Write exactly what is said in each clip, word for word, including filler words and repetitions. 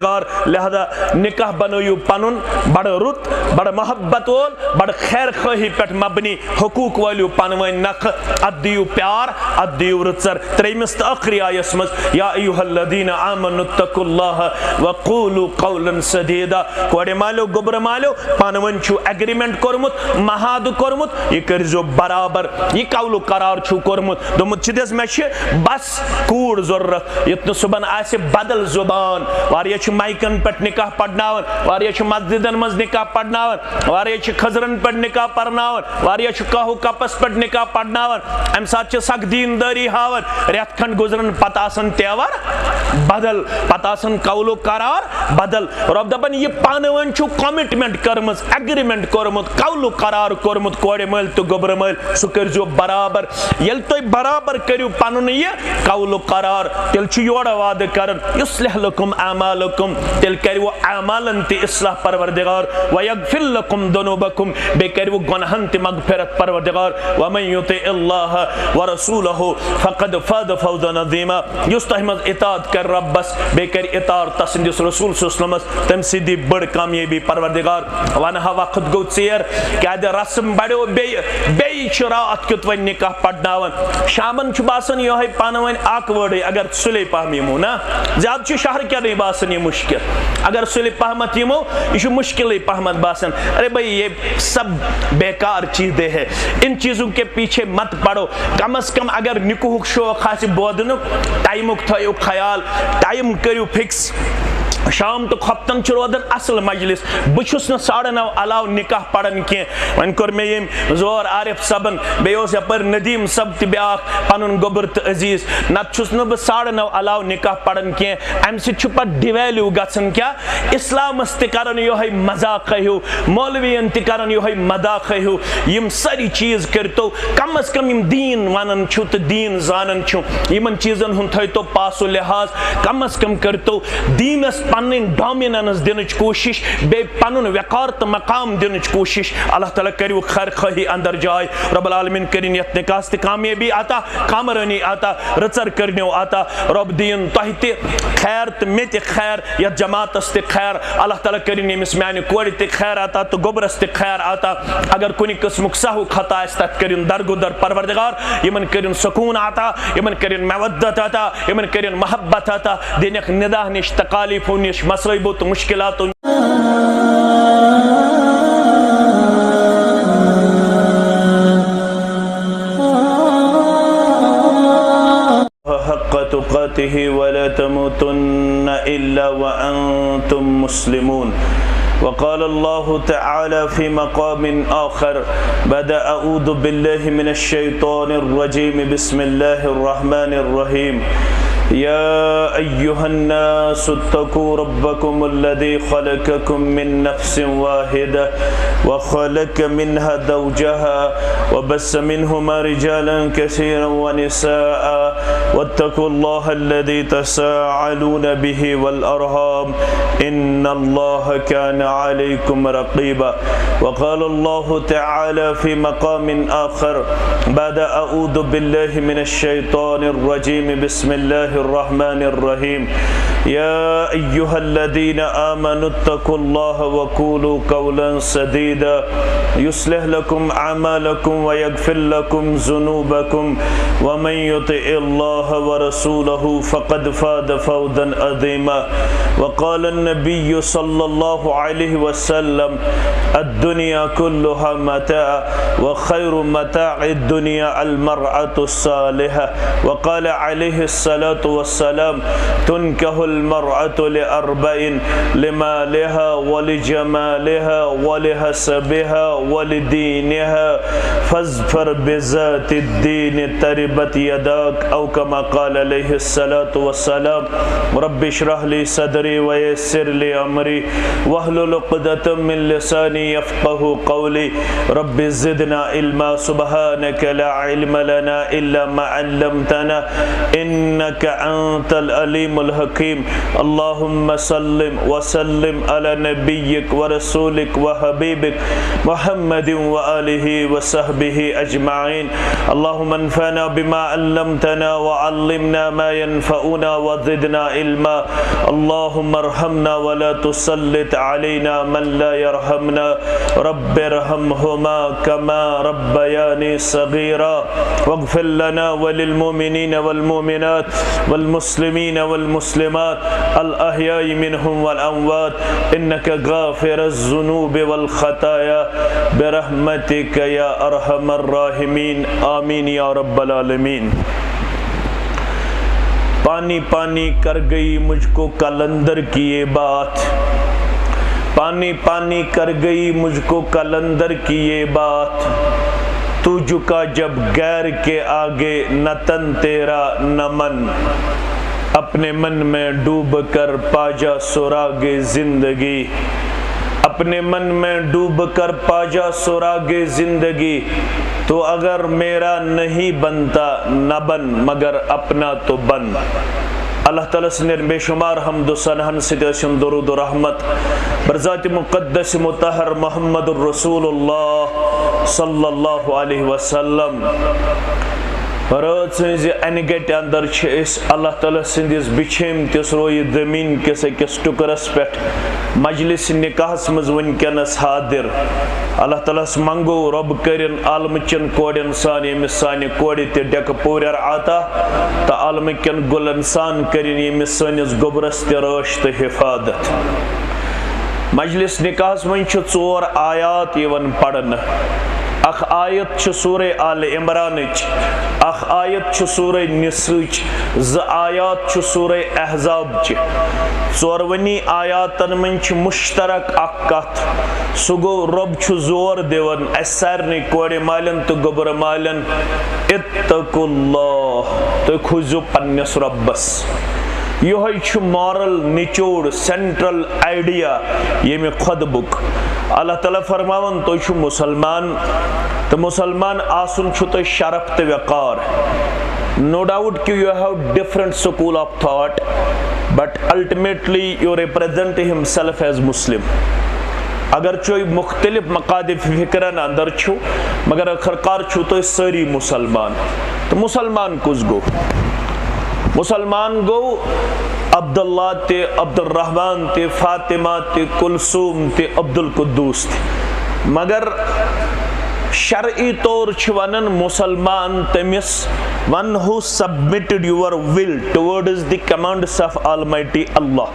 کار۔ لہذا نکاح بنٲیِو پنُن بڑٕ رُت، بڑٕ محبت وول، بڑٕ خیر خواہی پٮ۪ٹھ مبنی، حقوق وٲلِو پانہٕ ؤنۍ نکھٕ، اتھ دِیِو پیار، اتھ دِیِو رٕژر۔ ترٛیٚیمِس تہٕ ٲخری آیس منٛز، یا ایھا الذین آمنوا اتقوا اللہ وقولوا قولا سدیدا۔ کورِ مالیو، گوٚبرٕ مالیو، پانہٕ ؤنۍ چھُو ایگریمنٹ کوٚرمُت، معاہدٕ کوٚرمُت، یہِ کٔرۍزیو برابر۔ یہِ قول و قرار چھُو کوٚرمُت، دوٚپمُت چھِ دِس مےٚ چھِ بس کوٗر ضروٗرت، یُتھ نہٕ صُبحن آسہِ بدل زُبان۔ واریاہ چھِ مایکن پٮ۪ٹھ نکاح پرناوان، واریاہ چھِ مسجدن منٛز نکاح پرناوان، واریاہ چھِ خٔزرن پٮ۪ٹھ نکاح پرناوان، واریاہ چھِ قہوٕ کپس پٮ۪ٹھ نکاح پرناوان۔ امہِ ساتہٕ چھِ سخ دیندٲری ہاوان، رٮ۪تھ کھنڈ گُزرن پتہٕ آسان تیور بدل، پتہٕ آسان قول و قرار بدل۔ رۄب دپان، یہِ پانہٕ ؤنۍ چھُو کمٹمنٹ کٔرمٕژ، ایگریمنٹ کوٚرمُت، قول و قرار کوٚرمُت کورِ مٲلۍ تہٕ گوٚبرٕ مٲلۍ، سُہ کٔرۍزیو برابر۔ ییٚلہِ تُہۍ برابر کٔرِو پنُن یہِ قول و قرار، تیٚلہِ چھُ یورٕ وعدٕ کران، یصلح لکم اعمالکم، تیٚلہِ کرِ وۄنۍ اعمالن تہِ اصلاح پروردگار، ویغفر لکم ذنوبکم، بیٚیہِ کرِ وۄنۍ گۄناہن تہِ مغفرت پروردگار، ومن یطع اللہ ورسولہ فقد فاز فوزا عظیما۔ یُس تۄہہِ منٛز اطاعت کرِ رۄبس، بیٚیہِ کرِ اطاعت تسٕنٛدِس رسول صلی اللہ علیہ وسلمس، تٔمۍ سٕنٛدِ بٔڑ کامیٲبی پروردگار۔ ونہٕ ہا وقت گوٚو ژیر، کیٛازِ رسم بڑیو بیٚیہِ، بیٚیہِ چھُ راتھ کیُتھ وۄنۍ نکاح پرناوان۔ شامن چھُ باسان یِہوٚے پانہٕ ؤنۍ اکھ وٲرڈٕے، اگر سُلے پہم یِمو نا، زیادٕ چھُ شہر کٮ۪نٕے باسان یہِ مُشکل۔ اگر سُلہِ پہمتھ یِمو، یہِ چھُ مُشکلٕے پہمتھ باسان۔ ارے بھائی، یہ سب بیکار چیزیں ہیں، ان چیزوں کے پیچھے مت پڑو۔ کم از کم اگر نکاحُک شوق آسہِ بوزنُک، ٹایمُک تھٲیِو خیال، ٹایم کٔرِو فکس۔ شام تہٕ خۄفتن چھُ روزان اصل مجلس۔ بہٕ چھُس نہٕ ساڑٕ نو علاوٕ نکاح پران کینٛہہ۔ وۄنۍ کوٚر مےٚ ییٚمۍ زور عارف صٲبن، بیٚیہِ اوس یپٲرۍ ندیم صٲب تہِ بیٛاکھ پنُن گوٚبُر تہٕ عزیز۔ نتہٕ چھُس نہٕ بہٕ ساڑٕ نو علاوٕ نکاح پران کینٛہہ۔ امہِ سۭتۍ چھُ پتہٕ ڈیویلیو گژھان کیٛاہ؟ اسلامس تہِ کران یِہوٚے مذاقہ ہیوٗ، مولوین تہِ کران یِہوٚے مذاقہ ہیوٗ۔ یِم سٲری چیٖز کٔرۍتو، کم از کم یِم دیٖن ونان چھِو تہٕ دیٖن زانان چھِو، یِمن چیٖزن ہُنٛد تھٲیتو پاس و لحاظ۔ کم از کم کٔرۍتو دیٖنس پنٕنۍ ڈومیننس دِنٕچ کوٗشش، بیٚیہِ پنُن وقار تہٕ مقام دِنٕچ کوٗشش۔ اللہ تعالیٰ کٔرِو خیر خواہی اندر جاے۔ رب العالمین کٔرِن یتھ نکاحس تہِ کامیٲبی عطا، کامرٲنی عطا، رٕژر کٔرنیو عطا۔ رب دِیِن تۄہہِ تہِ خیر تہٕ مےٚ تہِ خیر، یتھ جماعتس تہِ خیر۔ اللہ تعالیٰ کٔرِن ییٚمِس میانہِ کورِ تہِ خیر عطا تہٕ گوٚبرس تہِ خیر عطا۔ اگر کُنہِ قٕسمُک سہو خطا آسہِ، تتھ کٔرِن درگُدر پروردگار۔ یِمن کٔرِن سکوٗن عطا، یِمن کٔرِن مودت عطا، یِمن کٔرِن محبت عطا، دِنکھ ندا نِش، تکالیفو نِش، مصٲیبو تہٕ مشکلاتو حق تقاته ولا تموتن إلا وأنتم مسلمون. وقال الله تعالى في مقام آخر بعد أعوذ بالله من الشيطان الرجيم، بسم الله الرحمن الرحيم. يا أيها الناس اتقوا ربكم الذي خلقكم من نفس واحدة وخلق منها زوجها وبث منهما رجالا كثيرا ونساء واتقوا الله الذي تساءلون به والأرحام إن الله كان عليكم رقيبا. وقال الله تعالى في مقام آخر بعد أعوذ بالله من الشيطان الرجيم، بسم الله الرحمن الرحيم. يا أيها الذين آمنوا اتقوا الله وقولوا قولا سديدا يصلح لكم أعمالكم ويغفر لكم ذنوبكم ومن يطع الله ورسوله فقد فاز فوزا عظيما. وقال النبي صلى الله عليه وسلم، الدنيا كلها متاع وخير متاع الدنيا المرأة الصالحة. وقال عليه الصلاة والسلام، تنكح المرأة لأربع، لمالها ولجمالها ولحسبها ولدينها فاظفر بذات الدين تربت يداك، أو كما قال عليه الصلاة والسلام. رب اشرح لي صدري ويسر لي أمري واحلل عقدة من لساني يفقهوا قولي. رب زدنا علما، سبحانك لا علم لنا إلا ما علمتنا إنك أنت العليم الحكيم. اللهم صل وسلم على نبيك ورسولك وحبيبك محمد وآله وصحبه أجمعين. اللهم انفعنا بما علمتنا وعلمنا ما ينفعنا وزدنا علما. اللهم ارحمنا ولا تسلط علينا من لا يرحمنا. رب ارحمهما كما ربياني صغيرا. واغفر لنا وللمؤمنين والمؤمنات والمسلمين والمسلمات الأحياء منهم والأموات إنك غافر الذنوب والخطايا برحمتك يا أرحم الراحمين. آمين يا رب العالمين. پانی پانی کر گئی مجھ کو قلندر کی یہ بات. پانی پانی کر گئی مجھ کو قلندر کی یہ بات. تو جھکا جب غیر کے آگے، نہ تن تیرا نہ من. اپنے من میں ڈوب کر پا جا سراغ زندگی. اپنے من میں ڈوب کر پا جا سراغ زندگی. تو اگر میرا نہیں بنتا نہ بن، مگر اپنا تو بن. اللہ تعالیٰ سٕنٛدٮ۪ن بے شمار حمد و ثناہن سۭتۍ ٲسِن درود و رحمت بر ذات مقدس مطہر محمد رسول اللہ صلی اللہ علیہ وسلم. رٲژ ہٕنٛزِ انہِ گٹہِ اندر چھِ أسۍ اللہ تعالیٰ سٕنٛدِس بِچھیمتِس رویہِ زٔمیٖن کِس أکِس ٹُکرس پٮ۪ٹھ مجلس نکاحس منٛز وٕنکیٚنس حاضر. اللہ تعالیٰ ہس منگو رۄب کٔرِن عالمہٕ چٮ۪ن کورٮ۪ن سان ییٚمِس سانہِ کورِ تہِ ڈٮ۪کہٕ پوٗرٮ۪ر عطا تہٕ عالمہٕ کٮ۪ن گُلن سان کٔرِن ییٚمِس سٲنِس گوٚبرس تہِ رٲچھ تہٕ حفاظت. مجلس نکاحس منٛز چھِ ژور آیات یِوان پرنہٕ۔ اکھ آیت چھِ سورہ آل عمرانٕچ، اکھ آیت چھِ سورہ نساءٕچ، زٕ آیات چھِ سورہ احزابچہِ۔ ژورؤنی آیاتن منٛز چھِ مشترک اکھ کتھ۔ سُہ گوٚو، رۄب چھُ زور دِوان اسہِ سارنٕے کورِ مالٮ۪ن تہٕ گوٚبرٕ مالٮ۪ن، اتقوا اللہ، تُہۍ کھوٗژِو پننِس رۄبس۔ یِہوٚے چھُ moral نچوڑ، central idea ییٚمہِ خطبُک۔ اللہ تعالیٰ فرماوان، تُہۍ چھِو مُسلمان تہٕ مُسلمان آسُن چھُ تۄہہِ شرف تہٕ وقار۔ No doubt کہ you have different school of thought, but ultimately you represent himself as Muslim. اگرچہ مختلف مقادف فکرن اندر چھُ، مگر ٲخر کار چھُو تُہۍ سٲری مُسلمان۔ تہٕ مُسلمان کُس گوٚو؟ مُسلمان گوٚو عبداللہ تہِ، عبدالرحمان تہِ، فاطمہ تہِ، کلثوم تہِ، عبدالقدوس تہِ۔ مگر شرعی طور چھِ ونان مُسلمان تٔمِس، one who submitted your will towards the commands of Almighty Allah۔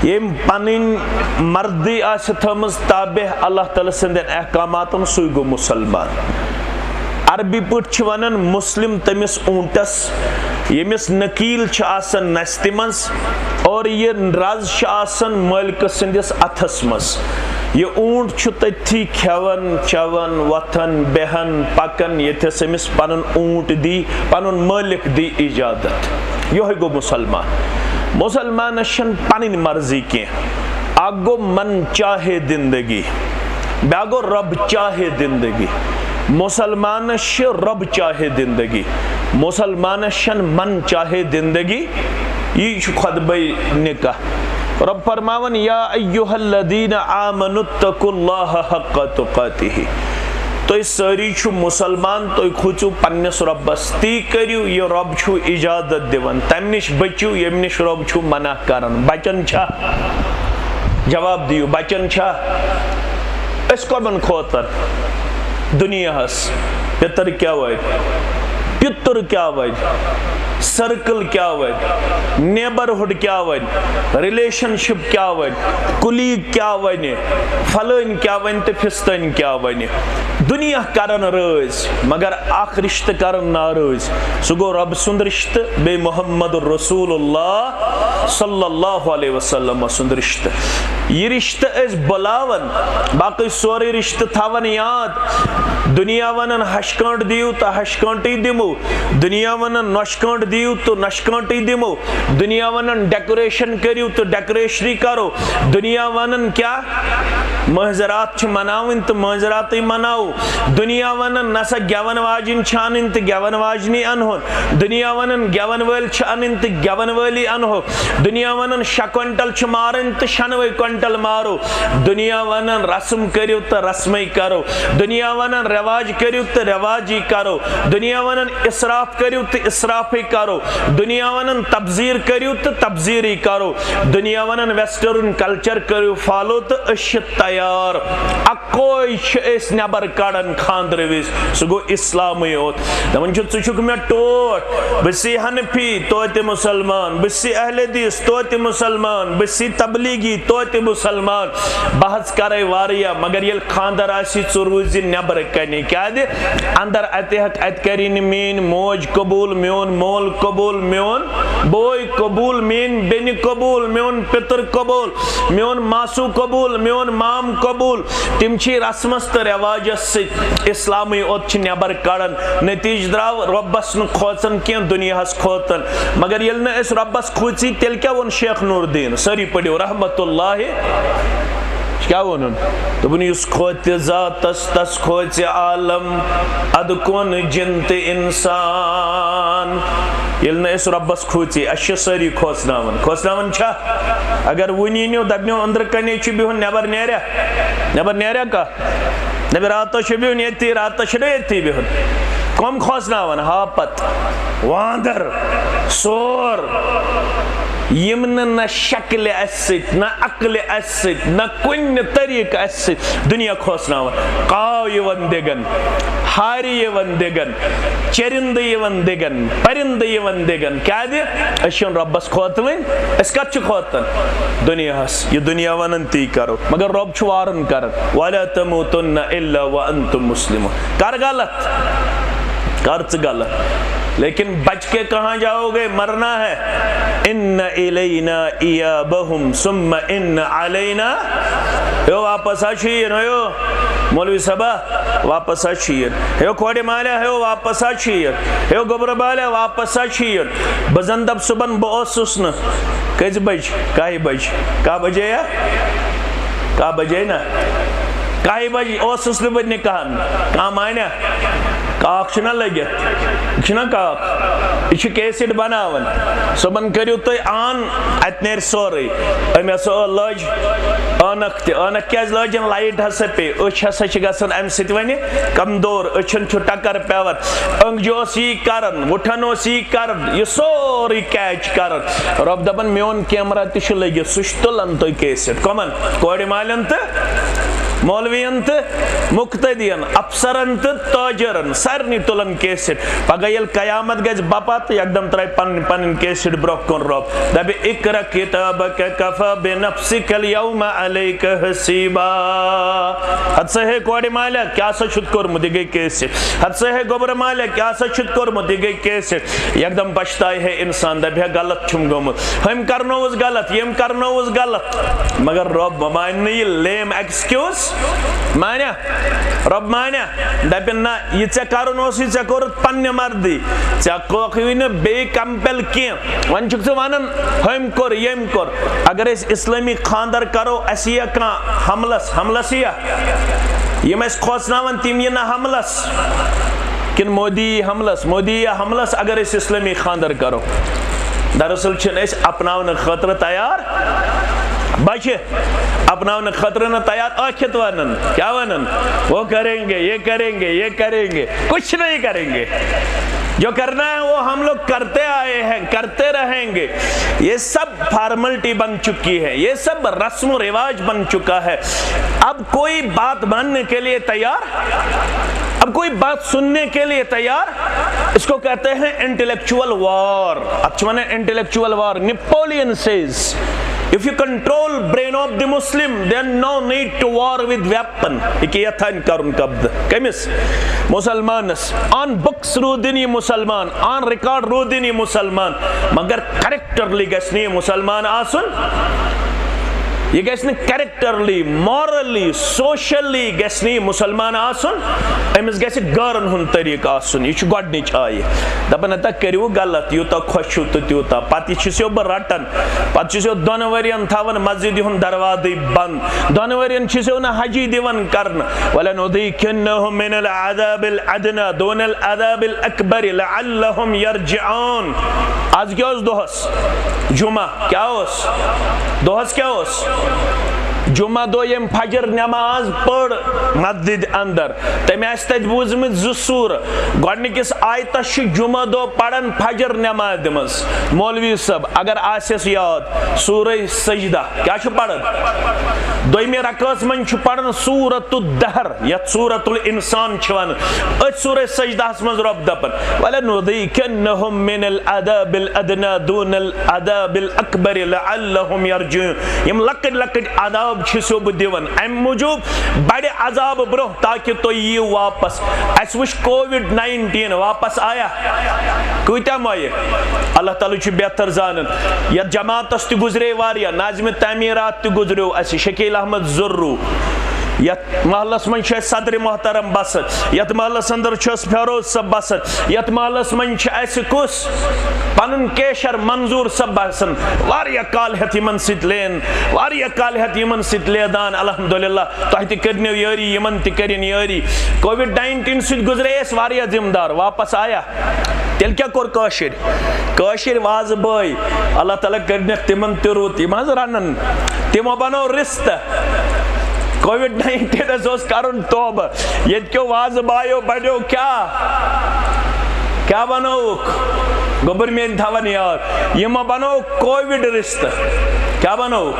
ییٚمۍ پنٕنۍ مرضی آسہِ تھٲومٕژ تابع اللہ تعالیٰ سٕنٛدٮ۪ن احکاماتن، سُے گوٚو مُسلمان۔ عربی پٲٹھۍ چھِ ونان مُسلِم تٔمِس اوٗنٹس، ییٚمِس نکیٖل چھِ آسان نستہِ منٛز اور یہِ رز چھِ آسان مٲلکہٕ سٕنٛدِس اتھس منٛز۔ یہِ اوٗنٹ چھُ تٔتھی کھٮ۪وان، چٮ۪وان، وۄتھان، بیہان، پکان، ییٚتھس أمِس پنُن اوٗنٹ دی، پنُن مٲلک دی اجازت۔ یِہوٚے گوٚو مُسلمان۔ مُسلمانس چھنہٕ پنٕنۍ مرضی کینٛہہ۔ اکھ گوٚو من چاہے زندگی، بیٛاکھ گوٚو رب چاہے زندگی۔ مُسلمانس چھِ رب چاہے زندگی، مُسلمانس چھنہٕ من چاہے زندگی۔ یی چھُ خطبے نکاح۔ رب فرماوان، یا ایھا الذین آمنوا اتقوا اللہ حق تقاتہ۔ تُہۍ سٲری چھِو مُسلمان، تُہۍ کھوٗژِو پننِس رۄبس، تی کٔرِو یہِ رۄب چھُو اجازت دِوان، تمہِ نِش بٔچِو ییٚمہِ نِش رۄب چھُو منع کران۔ بچن چھا؟ جواب دِیِو، بچن چھا؟ أسۍ کمن کھوژان؟ دُنیاہس۔ پِتٕر کیٛاہ ونہِ؟ پِتُر کیٛاہ ونہِ؟ سرکل کیٛاہ ونہِ؟ نیبرہُڈ کیٛاہ ونہِ؟ رلیشن شپ کیٛاہ ونہِ؟ کلیگ کیٛاہ ونہِ؟ فلٲنۍ کیٛاہ ونہِ تہٕ فستٲنۍ کیٛاہ ونہِ؟ دُنیا کرن رٲضۍ، مگر اکھ رشتہٕ کرن ناراض۔ سُہ گوٚو رۄب سُنٛد رشتہٕ، بیٚیہِ محمد رسول اللہ صلی اللہ علیہ وسلم سُنٛد رشتہٕ۔ یہِ رشتہٕ أسۍ بُلاوان، باقٕے سورُے رشتہٕ تھاوان یاد۔ دُنیا ونان، ہشہِ کٲنٛٹہٕ دِیِو تہٕ ہشہِ کٲنٛٹٕے دِمو۔ دُنیا ونان، نۄشہِ کٲنٛٹہٕ دِیِو تہٕ نۄشہِ کٲنٛٹٕے دِمو۔ دُنیا وَنان ڈیکوریشن کٔرِو تہٕ ڈیکوریشنٕے کرو۔ دُنیا وَنان کیٛاہ؟ مٲنٛزِ راتھ چھِ مناوٕنۍ تہٕ مٲنٛزِ راتٕے مناوو۔ دُنیا وَنان نسا گٮ۪وَن واجِنۍ چھِ اَنٕنۍ تہٕ گٮ۪وَن واجنی اَنہون۔ دُنیا وَنان گٮ۪وَن وٲلۍ چھِ اَنٕنۍ تہٕ گٮ۪وَن وٲلی اَنہوکھ۔ دُنیا وَنان شےٚ کوینٹل چھِ مارٕنۍ تہٕ شٮ۪نوَے کوینٹل مارو۔ دُنیا وَنان رسم کٔرِو تہٕ رسمٕے کرو۔ دُنیا وَنان رٮ۪واج کٔرِو تہٕ رٮ۪واجی کرو۔ دُنیا وَنان اسراف کٔرِو تہٕ اسرافٕے کرو۔ دُنیا وَنان تبذیر کٔرِو تہٕ تبذیرٕے کرو۔ دُنیا وَنان ویسٹرن کلچر کٔرِو فالو تہٕ أسۍ چھِ تیار۔ اکوے چھِ أسۍ نٮ۪بر کڑان خانٛدرٕ وِزِ، سُہ گوٚو اسلامٕے یوت۔ دپان چھُ، "ژٕ چھُکھ مےٚ ٹوٹھ، بہٕ چھُسے حنفی، توتہِ مسلمان، بہٕ چھُسے اہل حدیث، توتہِ مسلمان، بہٕ چھُسے تبلیغی، توتہِ مسلمان۔" بہٕ حظ کرے واریاہ، مگر ییٚلہِ خانٛدر آسہِ، ژٕ روٗزِ نٮ۪برٕ کنہِ۔ کیٛازِ؟ اندر اتہِ ہیٚکہِ، اتہِ کری نہٕ میٲنۍ موج قبول، میون مول قبول، میون بوے قبول، میٲنۍ بیٚنہِ قبول، میون پِتُر قبول، میون ماسوٗ قبول، میون مام قبول۔ تِم چھِ رسمس تہٕ رٮ۪واجس سۭتۍ اسلامٕے یوت چھِ نٮ۪بر کڑان۔ نتیجہٕ درٛاو رۄبس نہٕ کھوژان کینٛہہ، دُنیاہس کھوژان۔ مگر ییٚلہِ نہٕ أسۍ رۄبس کھوٗژی، تیٚلہِ کیٛاہ ووٚن شیخ نور الدین؟ سٲری پٔرِو رحمت اللہ۔ کیٛاہ ووٚنُن؟ دوٚپُن، "یُس کھوژِ ذاتس، تس کھوژِ عالم، ادٕ کون جِن تہٕ انسان۔" ییٚلہِ نہٕ أسۍ رۄبس کھوٗژی، اَسہِ چھِ سٲری کھوژناوان۔ کھوژناوان چھا؟ اگر وُنی نیو، دپنو، "أنٛدرٕ کنے چھُ بِہُن، نٮ۪بر نیریا؟ نٮ۪بر نیریا کانٛہہ؟ نٮ۪بر راتس چھُ بِہُن ییٚتی، راتس چھُنہٕ ییٚتی بِہُن؟" کۄم کھوژناوان؟ ہاپت، واندر، سور، یِم نہٕ نہ شکلہِ اَسہِ سۭتۍ، نہ عقلہِ اَسہِ سۭتۍ، نہ کُنہِ طریٖقہٕ اَسہِ سۭتۍ۔ دُنیا کھوژناوان۔ کاو یِوان دِگن، ہارِ یِوان دِگن، چرندٕ یِوان دِگن، پرندٕ یِوان دِگن۔ کیٛازِ؟ أسۍ چھِنہٕ رۄبس کھوتوٕنۍ۔ أسۍ کتھ چھِ کھوتان؟ دُنیاہس۔ یہِ دُنیا ونان، تی کرو۔ مگر رۄب چھُ وارن کران، "ولا تموتن الا وانتم مسلمون۔" کر غلط؟ کر ژٕ غلط؟ لیکن بچ کے کہاں جاؤ گے؟ مرنا ہے۔ ان الینا ایابہم ثم ان علینا۔ ہیو واپس آ چھُ یِن، ہیو مولوی صٲبا، واپس آ چھُ یِن۔ ہیو کھوڑِ مالیا، ہیو واپس آ چھُ یِن۔ ہیو گوٚبرٕ بالیا، واپس آ چھُ یِن۔ بہٕ زن دپ صُبحن بہٕ اوسُس نہٕ۔ کٔژِ بجہِ؟ کاہہِ بجہِ۔ کاہ بجے یا؟ کاہ بجے نا؟ کاہہِ بجہِ اوسُس نہٕ بہٕ نکاحن۔ کانٛہہ مانیا؟ کاکھ چھُنہ لٔگِتھ، یہِ چھُنہ کاکھ، یہِ چھُ کیسٹ بناوان۔ صُبحن کٔرِو تُہۍ آن، اتہِ نیرِ سورُے۔ أمۍ ہسا لٲج عٲنکھ تہِ۔ عٲنکھ کیازِ لٲجِن؟ لایٹ ہسا پیٚیہِ، أچھ ہسا چھِ گژھان امہِ سۭتۍ وۄنۍ کمزور، أچھن چھُ ٹکر پٮ۪وان۔ أنٛگجہِ اوس یی کران، وُٹھن اوس یی کران، یہِ سورُے کیچ کران۔ رۄب دپان، "میون کیمرہ تہِ چھُ لٔگِتھ، سُہ چھُ تُلان تُہۍ کیسٹ۔" کۄمن؟ کورِ مالٮ۪ن تہٕ مولوین تہٕ مقتدین، افسرن تہٕ تاجرن، سارنٕے تُلن کیسٹ۔ پگاہ ییٚلہِ قیامت گژھِ بپا تہٕ یکدم ترٛاوِ پنٕنۍ پنٕنۍ کیسٹ برونٛہہ کُن رۄب۔ دپہِ، "اقرا کتابک کفی بنفسک الیوم علیک حسیبا۔" ہتہٕ سا ہے کورِ مالیا، کیٛاہ سا چھُتھ کوٚرمُت؟ یہِ گٔے کیسٹ۔ ہتہٕ سا ہے گوٚبرٕ مالیا، کیٛاہ سا چھُتھ کوٚرمُت؟ یہِ گٔے کیسٹ۔ یکدم پچھتاوِ ہے انسان، دپہِ ہے، "غلط چھُم گوٚمُت، ہُمۍ کرنووُس غلط، ییٚمۍ کرنووُس غلط۔" مگر رۄب مانہِ نہٕ یہِ لیم ایکسکیوز۔ مانیا؟ رۄب مانیا؟ دپہِ، "نہ، یہِ ژےٚ کرُن اوسُے، ژےٚ کوٚرُتھ پننہِ مردی، ژےٚ کوکھٕے نہٕ بیٚیہِ کمپل کینٛہہ۔ وۄنۍ چھُکھ ژٕ ونان، ہُمۍ کوٚر، ییٚمۍ کوٚر۔" اگر أسۍ اسلٲمی خانٛدر کرو، اسہِ یِیا کانٛہہ حملس، حملس یِیا؟ یِم اسہِ کھوژناون، تِم یِن نہ حملس؟ کِنہٕ مودی یی حملس؟ مودی یِیا حملس اگر أسۍ اسلٲمی خانٛدر کرو؟ دراصل چھِنہٕ أسۍ اپناونہٕ خٲطرٕ تیار۔ بچہِ اپناونہٕ خٲطرٕ نہٕ تیار، ٲکھِتھ ونان، کیٛاہ ونان؟ "وہ کریں گے، یہ کریں گے، یہ کریں گے۔" کچھ نہیں کریں گے۔ جو کرنا ہے وہ ہم لوگ کرتے آئے ہیں، کرتے رہیں گے۔ یہ سب فارملٹی بن چکی ہے، یہ سب رسم و رواج بن چکا ہے۔ اب کوئی بات ماننے کے لیے تیار، اب کوئی بات سننے کے لیے تیار، اس کو کہتے ہیں انٹلیکچوئل وار۔ اتھ چھِ ونان intellectual war. Napoleon says, if you control brain of the Muslim, then no need to war with weapon۔ یہِ کیٛاہ یژھان کرُن قبضہٕ؟ کٔمِس؟ مسلمانس۔ آن بکس روٗدِن یہِ مسلمان، آن ریکارڈ روٗدِن یہِ مسلمان، مگر کریکٹرلی گژھِ نہٕ یہِ مسلمان آسُن۔ یہِ گژھِ نہٕ characterly, morally, socially گژھِ نہٕ یہِ مُسلمان آسُن، أمِس گژھِ غٲرن ہُنٛد طریٖقہٕ آسُن۔ یہِ چھُ گۄڈٕنِچ آیہِ۔ دَپان، ہتا کٔرِو غلط، یوٗتاہ خۄش چھُو تہٕ تیوٗتاہ۔ پَتہٕ یہِ چھُسو بہٕ رَٹان، پَتہٕ چھُسو دۄن ؤرین تھاوان مسجدِ ہُنٛد دروازٕے بنٛد، دۄن ؤرین چھُسو نہٕ حجی دِوان کرنہٕ۔ وَلَنُذِيقَنَّهُمْ مِنَ الْعَذَابِ الْأَدْنَىٰ دُونَ الْعَذَابِ الْأَكْبَرِ لَعَلَّهُمْ يَرْجِعُونَ۔ آز کیٛاہ اوس دۄہَس؟ جمعہ۔ کیٛاہ اوس؟ دۄہَس کیٛاہ اوس؟ جمعہ دۄہ ییٚمۍ فجر نٮ۪ماز پٔر مسجدِ اندر، تٔمۍ آسہِ تَتہِ بوٗزمٕتۍ زٕ سوٗرٕ۔ گۄڈٕنِکِس آیتَس چھُ جمعہ دۄہ پَران فجر نٮ۪مازِ منٛز مولوی صٲب، اگر آسٮ۪س یاد، سوٗرَے سجدہ۔ کیٛاہ چھُ پَران؟ دوٚیمہِ رکعژ منٛز چھُ پَران سوٗرَتُ الدہر، یَتھ سوٗرَتُ الانسان چھِ وَنان۔ أتھۍ سوٗرَے سجدہَس منٛز رۄب دَپان، وَلَنُذِيقَنَّهُمْ مِنَ الْعَذَابِ الْأَدْنَىٰ دُونَ الْعَذَابِ الْأَكْبَرِ لَعَلَّهُمْ يَرْجِعُونَ۔ یِم لۄکٕٹۍ لۄکٕٹۍ عذاب چھِسو بہٕ دِوان، اَمہِ موٗجوٗب بَڑِ عذاب برٛونٛہہ، تاکہِ تُہۍ یِیِو واپس۔ اَسہِ وٕچھ کووِڈ ناینٹیٖن، واپس آیا؟ کۭتیٛاہ مۄیہِ؟ اللہ تعالیٰ چھُ بہتر زانان۔ یَتھ جماعتَس تہِ گُزرے واریاہ، ناظمِ تعمیٖرات تہِ گُزریو اَسہِ، شکیل احمد زرو۔ یَتھ محلَس منٛز چھُ اَسہِ صدرِ محترم بسان، یَتھ محلَس اندر چھُ اَسہِ فیروز صٲب بسان، یَتھ محلَس منٛز چھُ اَسہِ کُس؟ پَنُن کیشر منظور صٲب بسان۔ واریاہ کال ہٮ۪تھ یِمن سۭتۍ لین، واریاہ کال ہٮ۪تھ یِمن سۭتۍ لیدان۔ الحمدللہ، تۄہہِ تہِ کٔرنو یٲری، یِمن تہِ کٔرِن یٲری۔ کووِڈ ناینٹیٖن سۭتۍ گُزرے أسۍ واریاہ ذمہٕ دار۔ واپس آیا؟ تیٚلہِ کیٛاہ کوٚر کٲشِرۍ؟ کٲشِرۍ وازٕ بٲے، اللہ تعالیٰ کٔرنَکھ تِمن تہِ رُت۔ یِم حظ رَنَن، تِمو بَنوو رِستہٕ۔ کووِڈ ناینٹیٖنَس اوس کَرُن توبہٕ۔ ییٚتہِ کیو وازٕ بایو بَنیو کیٛاہ؟ کیٛاہ بَنووُکھ؟ گوٚبُر میٛٲنۍ تھاوَن یاد۔ یِمو بَنوو کووِڈ رِستہٕ۔ کیٛاہ بَنووُکھ؟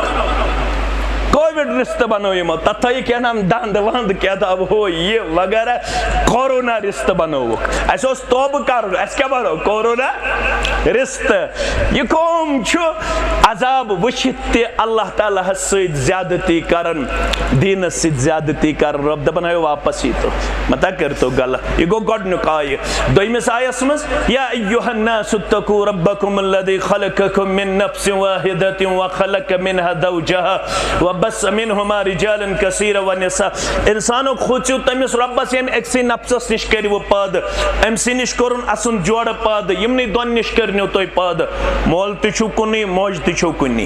کووِڈ رِستہٕ بَنوو یِمو۔ تَتھ تھٲیِکھ کینٛہہ نام دَنٛد وَنٛد، کیٛاہ تھاو ہُہ یہِ وغیرہ۔ کورونا رِستہٕ بَنووُکھ۔ اَسہِ اوس توبہٕ کَرُن، اَسہِ کیٛاہ بَنوو؟ کورونا رِستہٕ۔ یہِ قوم چھُ عذاب وٕچھِتھ تہِ اللہ تعالیٰ ہَس سۭتۍ زیادتی کَران، دیٖنَس سۭتۍ زیادتی کَران۔ رۄب دَپان، ہٲیِو واپَس ییٖتو۔ مَتا کٔرۍتو غلط۔ یہِ گوٚو گۄڈٕنیُک آیہِ۔ دوٚیمِس آیَس منٛز، یا ایُّہَا النَّاسُ اتَّقُوا رَبَّکُمُ الَّذِی خَلَقَکُم مِّن نَفْسٍ وَاحِدَةٍ وَخَلَقَ مِنْہَا زَوْجَہَا وَبَثَّ مِنْہُمَا رِجَالًا کَثِیرًا وَنِسَاءً۔ اِنسانو، کھوٗژِو تٔمِس رۄبَس، ییٚمۍ أکسٕے نفسَس نِش کٔرِوٕ پٲدٕ، أمۍ سٕے نِش کوٚرُن اَسُن جوڑٕ پٲدٕ، یِمنٕے دۄن نِش کٔرنو تُہۍ پٲدٕ۔ مول تہِ چھُو کُنُے، موج تہِ چھو کُنی۔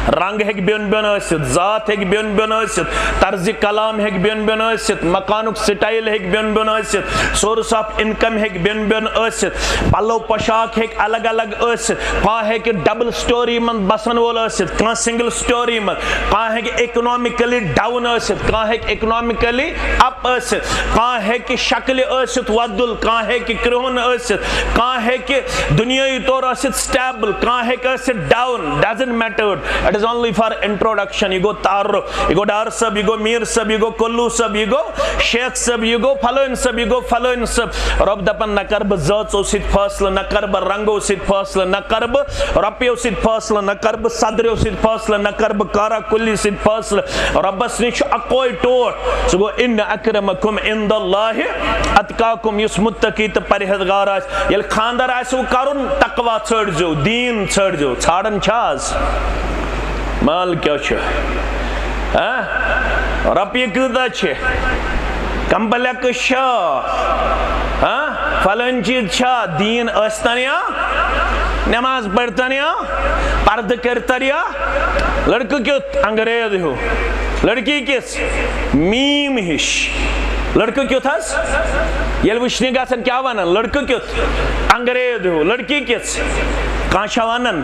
رنگ ہیٚکہِ بیوٚن بیوٚن ٲسِتھ، ذات ہیٚکہِ بیوٚن بیوٚن ٲسِتھ، طرزِ کلام ہیٚکہِ بیوٚن بیوٚن ٲسِتھ، مکانُک سٹایل ہیٚکہِ بیوٚن بیوٚن ٲسِتھ، source of income ہیٚکہِ بیوٚن بیوٚن ٲسِتھ، پلو پوشاک ہیٚکہِ الگ الگ ٲسِتھ۔ کانٛہہ ہیٚکہِ double story منٛز بسن وول ٲسِتھ، کانٛہہ single story منٛز، کانٛہہ ہیٚکہِ economically down ٲسِتھ، کانٛہہ ہیٚکہِ economically up ٲسِتھ، کانٛہہ ہیٚکہِ شکلہِ ٲسِتھ وۄدُل، کانٛہہ ہیٚکہِ کرٛہُن ٲسِتھ، کانٛہہ ہیٚکہِ دُنیٲیی طور ٲسِتھ stable، کانٛہہ ہیٚکہِ ٲسِتھ down، doesn't matter، it is only for introduction۔ یہِ گوٚو تعارُف، یہِ گوٚو ڈار صٲب، یہِ گوٚو میٖر صٲب، یہِ گوٚو کلوٗ صٲب، یہِ گوٚو شیخ صٲب، یہِ گوٚو فلٲنۍ صٲب، یہِ گوٚو فلٲنۍ صٲب۔ رۄب دَپان، نہ کَرٕ بہٕ زٲژو سۭتۍ فٲصلہٕ، نہ کَرٕ بہٕ رنٛگو سۭتۍ فٲصلہٕ، نہ کَرٕ بہٕ رۄپیو سۭتۍ فٲصلہٕ، نہ کَرٕ بہٕ صدریو سۭتۍ فٲصلہٕ، نہ کَرٕ بہٕ کارا کُلی سۭتۍ فٲصلہٕ۔ رۄبَس نِش چھُ اَکوے ٹوٹھ، سُہ گوٚو، ان اکرمکم عند اللہ اتقاکم، یُس متقی تہٕ پرہیزگار آسہِ۔ ییٚلہِ خانٛدر آسِوٕ کَرُن، تقوی ژھٲنٛڈزیو، دیٖن ژھٲنٛڈزیو۔ ژھانٛڈان چھا آز؟ مال کیٛاہ چھُ؟ ہاں؟ رۄپیہِ کۭژاہ چھِ؟ کمپلیکس چھا؟ ہاں؟ فلٲنۍ چیٖز چھا؟ دیٖن ٲسۍتن یا نماز پٔرۍتن یا پردٕ کٔرۍتن یا لڑکہٕ کیُتھ انگریز ہیوٗ، لڑکی کِژھ میٖم ہِش۔ لڑکہٕ کیُتھ حظ؟ ییٚلہِ وٕچھنہِ گژھن کیٛاہ ونان؟ لڑکہٕ کیُتھ انگریز ہیوٗ، لڑکی کِژھ؟ کانٛہہ چھا ونان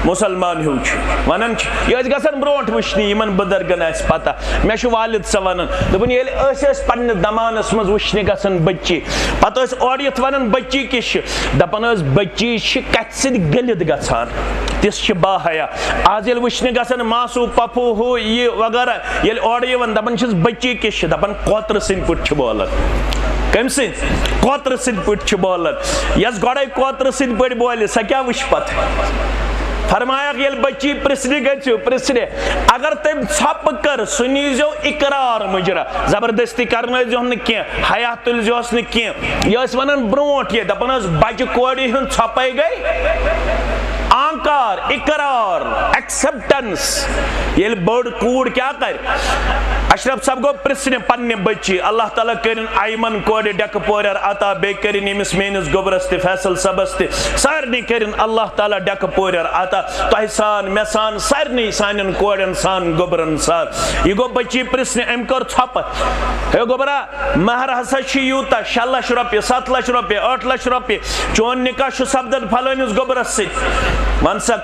مُسلمان ہیوٗ چھُ؟ ونان چھِ۔ یہِ ٲسۍ گژھان برونٛٹھ وٕچھنہِ، یِمن بُزرگن آسہِ پتہ۔ مےٚ چھُ والد سا ونان، دوٚپُن، ییٚلہِ أسۍ ٲسۍ پننِس زمانس منٛز وٕچھنہِ گژھان بچی، پتہٕ ٲسۍ اورٕ یِتھ ونان، بچی کِژھ چھِ؟ دپان ٲسۍ، بچی چھِ کتھِ سۭتۍ گٔلِتھ گژھان، تِژھ چھِ باحیا۔ آز ییٚلہِ وٕچھنہِ گژھان ماسوٗ، پپھوٗ، ہُہ یہِ وغیرہ، ییٚلہِ اورٕ یِوان، دپان چھِس، بچی کِژھ چھِ؟ دپان، کوترٕ سٕنٛدۍ پٲٹھۍ چھِ بولان۔ کٔمۍ سٕنٛدۍ؟ کوترٕ سٕنٛدۍ پٲٹھۍ چھِ بولان۔ یۄس گۄڈَے کوترٕ سٕنٛدۍ پٲٹھۍ بولہِ، سۄ کیٛاہ وٕچھِ پتہٕ؟ فرمایکھ، ییٚلہِ بچی پرٛژھنہِ گژھِو، پرٛژھنہِ، اگر تٔمۍ ژھۄپہٕ کٔر، سُہ نیٖزیو اقرار مُجرا، زبردستی کرنٲیزیون نہٕ کینٛہہ، حیا تُلزیوس نہٕ کینٛہہ۔ یہِ ٲسۍ ونان برونٛٹھ یہِ، دپان ٲس، بچہِ کورِ ہٕنٛز ژھۄپے گٔے آنکار، اقرار، ایکسپٹنس۔ ییٚلہِ بٔڑ کوٗر کیٛاہ کرِ؟ اشرف صٲب گوٚو پرژھنہِ پننہِ بچی، اللہ تعالیٰ کٔرِن ایمن کورِ ڈٮ۪کہٕ پورٮ۪ر عطا، بیٚیہِ کٔرِن ییٚمِس میٲنِس گوٚبرس تہِ، فیصل صٲبس تہِ، سارنٕے کٔرِن اللہ تعالیٰ ڈٮ۪کہٕ پورٮ۪ر عطا، تۄہہِ سان، مےٚ سان، سارنٕے سانٮ۪ن کورٮ۪ن سان، گوٚبرن سان۔ یہِ گوٚو بچی پرژھنہِ، أمۍ کٔر ژھۄپہٕ۔ ہے گوٚبرا، مہر ہسا چھُ یوٗتاہ، شےٚ لچھ رۄپیہِ، ستھ لچھ رۄپیہِ، ٲٹھ لچھ رۄپیہِ، چون نکاح چھُ سپدان فلٲنِس گوٚبرس سۭتۍ۔ وَن سا،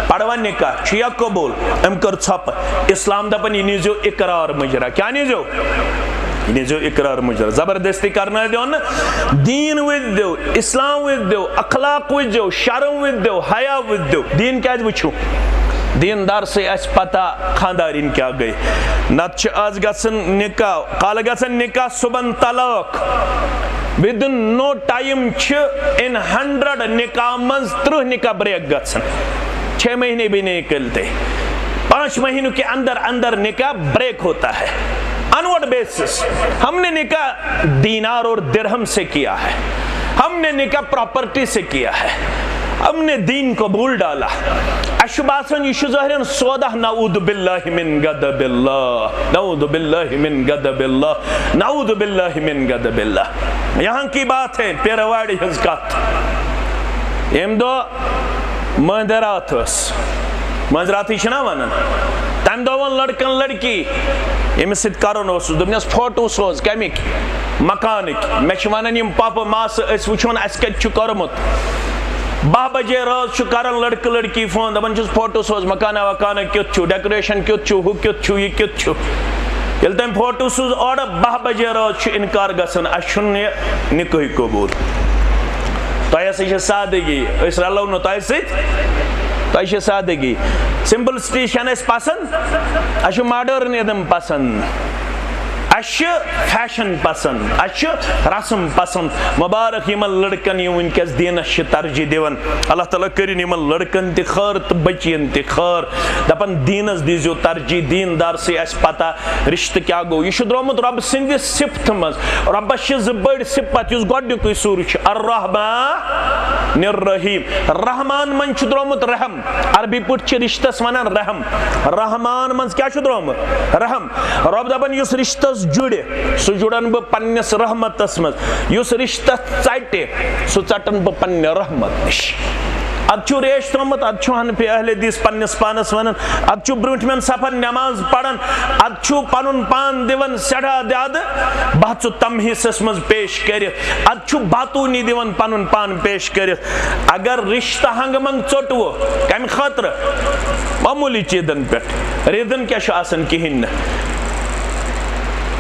پروان نکاح چھُ یا قبول؟ أمۍ کٔر ژھۄپہٕ۔ اسلام دپان، یہِ نیٖزیو اقرار مُجرا۔ کیٛاہ نیٖزیو؟ یہِ نیٖزیو اقرار مُجرا۔ زبردستی کرنٲے دیو نہٕ۔ دیٖن وٕچھ دیو، اسلام وٕچھ دیو، اخلاق وٕچھ دیو، شرم وٕچھ دیو، حیا وٕچھ دیو۔ دیٖن کیٛازِ وٕچھِو؟ دیٖندار سٕے آسہِ پتہ خاندارِنۍ کیٛاہ گٔے۔ نتہٕ چھِ آز گژھان نکاح، کالہٕ گژھان نکاح، صُبحن طلاق۔ Within no time چھِ in hundred نکاح منٛز ترٕٛہ نکاح بریک گژھان۔ چھ مہینے بھی نہیں نکلتے، پانچ مہینوں کے اندر اندر نکاح بریک ہوتا ہے۔ آن وٹ بیسس؟ ہم نے نکاح دینار اور درہم سے کیا ہے، ہم نے نکاح پراپرٹی سے کیا ہے، ہم نے دین قبول ڈالا۔ اَسہِ چھُ باسان، یہِ چھُ ظٲہرَن سودا۔ نعوذ باللہ من غضب اللہ، نعوذ باللہ من غضب اللہ، نعوذ باللہ من غضب اللہ۔ یہاں کی بات ہے، پیرواڑی ہٕنٛز کتھ۔ ییٚمہِ دۄہ مٲنٛزِ راتھ ٲس، مٲنٛزِ راتھٕے چھِنہ ونان، تمہِ دۄہ ووٚن لڑکن لڑکی، ییٚمِس سۭتۍ کرُن اوسُس، دوٚپنس، فوٹو سوز۔ کمِکۍ؟ مکانٕکۍ۔ مےٚ چھِ ونان یِم پۄپہٕ ماسہٕ، أسۍ وٕچھون اسہِ کتہِ چھُ کوٚرمُت۔ باہ بجے رٲژ چھُ کران لڑکہٕ لڑکی فون، دپان چھُس، فوٹو سوز، مکانہ وکانہ کیُتھ چھُ، ڈیکوریشن کیُتھ چھُ، ہُہ کیُتھ چھُ، یہِ کیُتھ چھُ۔ ییٚلہِ تٔمۍ فوٹو سوٗز اورٕ، باہ بجے رٲژ چھُ انکار گژھان، اسہِ چھُنہٕ یہِ نکاحٕے قبول۔ تۄہہِ ہسا چھِ سادگی، أسۍ رلو نہٕ تۄہہِ سۭتۍ، تۄہہِ چھِ سادگی۔ سمپلسٹی چھنہٕ اسہِ پسند، اسہِ چھُ ماڈرنزم پسند، اسہِ چھِ فیشن پسند، اسہِ چھِ رسم پسند۔ مبارک یِمن لڑکن، یِم وٕنکیٚس دیٖنس چھِ ترجیح دِوان۔ اللہ تعالیٰ کٔرِن یِمن لڑکن تہِ خٲر تہٕ بچین تہِ خٲر۔ دپان، دیٖنس دیٖزیو ترجیح، دیٖندار سٕے آسہِ پتہ رشتہٕ کیٛاہ گوٚو۔ یہِ چھُ درٛامُت رۄبہٕ سٕنٛدِ صفتہٕ منٛز۔ رۄبس چھِ زٕ بٔڑۍ صفت، یُس گۄڈنیُکُے سورہ چھُ، الرحمن الرحیم۔ رحمان منٛز چھُ درٛامُت رحم۔ عربی پٲٹھۍ چھِ رشتس ونان رحم۔ رحمان منٛز کیٛاہ چھُ درٛامُت؟ رحم۔ رۄب دپان، یُس رشتس جُڑِ، سُہ جُڑن بہٕ پننِس رحمتس منٛز۔ یُس رشتس ژٹہِ، سُہ ژٹن بہٕ پننہِ رحمت نِش۔ ادٕ چھُ ریش ترٛوومُت، ادٕ چھُ حنفی اہل حدیث پننِس پانس ونان، ادٕ چھُ برٛونٛٹھمٮ۪ن صفن نماز پران، ادٕ چھُ پنُن پان دِوان سٮ۪ٹھاہ زیادٕ بحث و تمحیصس منٛز پیش کٔرِتھ، ادٕ چھُ باطونی دِوان پنُن پان پیش کٔرِتھ۔ اگر رشتہٕ ہنگہٕ منٛگہٕ ژوٚٹوٕ، کمہِ خٲطرٕ؟ معموٗلی چیٖزن پٮ۪ٹھ۔ ریزن کیٛاہ چھُ آسان؟ کِہیٖنۍ نہٕ۔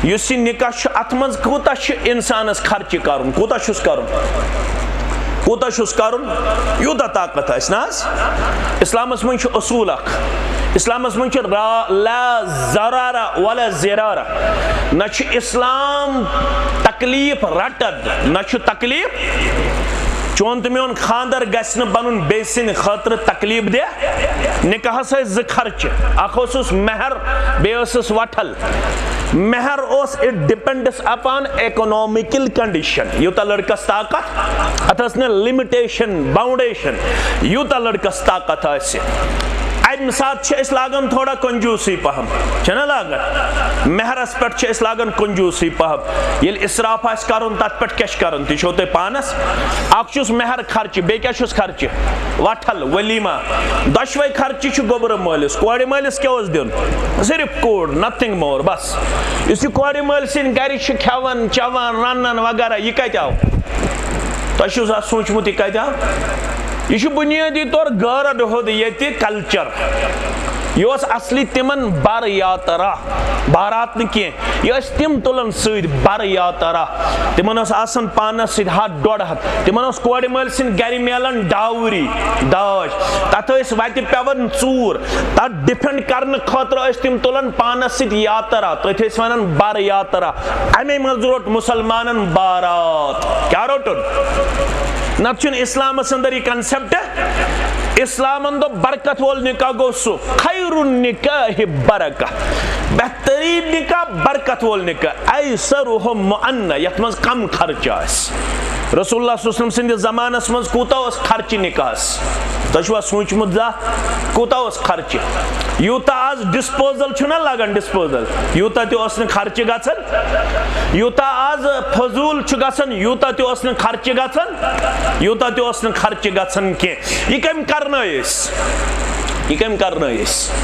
یُس یہِ نکاح چھُ، اتھ منٛز کوٗتاہ چھُ انسانس خرچہِ کرُن، کوٗتاہ چھُس کرُن، کوٗتاہ چھُس کرُن، یوٗتاہ طاقت آسہِ نہ حظ۔ اسلامس منٛز چھُ اصوٗل اکھ، اسلامس منٛز چھُ را-، لا ضرارہ ولا ضرارہ۔ نہ چھُ اسلام تکلیف رٹان، نہ چھُ تکلیف۔ چون تہٕ میون خاندر گژھِ نہٕ بنُن بیٚیہِ سٕنٛدِ خٲطرٕ تکلیف دہ۔ نکاحس ٲسۍ زٕ خرچہٕ، اکھ اوسُس مہر، بیٚیہِ ٲسٕس وٹھل۔ مہر اوس، it depends upon economical condition، یوٗتاہ لڑکس طاقت، اتھ ٲس نہٕ limitation، boundation، یوٗتاہ لڑکس طاقت آسہِ۔ امہِ ساتہٕ چھِ أسۍ لاگان تھوڑا کنجوٗسی پہم، چھِنہ لاگان؟ مہرس پٮ۪ٹھ چھِ أسۍ لاگان کنجوٗسی پہم۔ ییٚلہِ اسراف آسہِ کرُن، تتھ پٮ۪ٹھ کیٛاہ چھُ کرُن؟ تہِ چھو تۄہہِ پانس۔ اکھ چھُس مہر خرچہٕ، بیٚیہِ کیٛاہ چھُس خرچہٕ؟ وٹھل، ولیمہ، دۄشوے خرچہٕ چھِ گوٚبرٕ مٲلِس۔ کورِ مٲلِس کیٛاہ اوس دیُن؟ صرف کوٗر، nothing more، بس۔ یُس یہِ کورِ مٲلۍ سٕنٛدِ گرِ چھِ کھٮ۪وان، چٮ۪وان، رنان وغیرہ، یہِ کتہِ آو؟ تۄہہِ چھُو زانٛہہ سوٗنٛچمُت یہِ کتہِ آو؟ یہِ چھُ بُنیٲدی طور غٲرن ہُنٛد ییٚتہِ culture۔ یہِ اوس اصلی تِمن بر یاترا، بارات نہٕ کینٛہہ۔ یہِ ٲسۍ تِم تُلان سۭتۍ بر یاترا۔ تِمن ٲس آسان پانس سۭتۍ ہتھ ڈۄڈ ہتھ۔ تِمن اوس کورِ مٲلۍ سٕنٛدِ گرِ میلان ڈاوری، داج۔ تتھ ٲسۍ وتہِ پٮ۪وان ژوٗر۔ تتھ defend کرنہٕ خٲطرٕ ٲسۍ تِم تُلان پانس سۭتۍ یاترا۔ تٔتھۍ ٲسۍ ونان بر یاترا۔ امے منٛز روٚٹ مسلمانن بارات۔ کیٛاہ روٚٹُن؟ نتہٕ چھُنہٕ اسلامس اندر یہِ concept۔ اسلامن دوٚپ، برکت وول نکاح گوٚو سُہ، خیر النکاح برکہ، بہترین نکاح، برکت وول نکاح، ایسرہ مؤنہ، یتھ منٛز کم خرچہ آسہِ۔ رسول اللہ صلی اللہ علیہ وسلم سٕنٛدِس زمانس منٛز کوٗتاہ اوس خرچہٕ نکاحس؟ تۄہہِ چھُوا سوٗنٛچمُت زانٛہہ کوٗتاہ اوس خرچہٕ؟ یوٗتاہ آز disposal چھُنہ لگان، disposal، یوٗتاہ تہِ اوس نہٕ خرچہٕ گژھان۔ یوٗتاہ آز فضوٗل چھُ گژھان، یوٗتاہ تہِ اوس نہٕ خرچہٕ گژھان، یوٗتاہ تہِ اوس نہٕ خرچہٕ گژھان کینٛہہ۔ یہِ کٔمۍ کرنٲے أسۍ؟ یہِ کٔمۍ کرنٲے أسۍ؟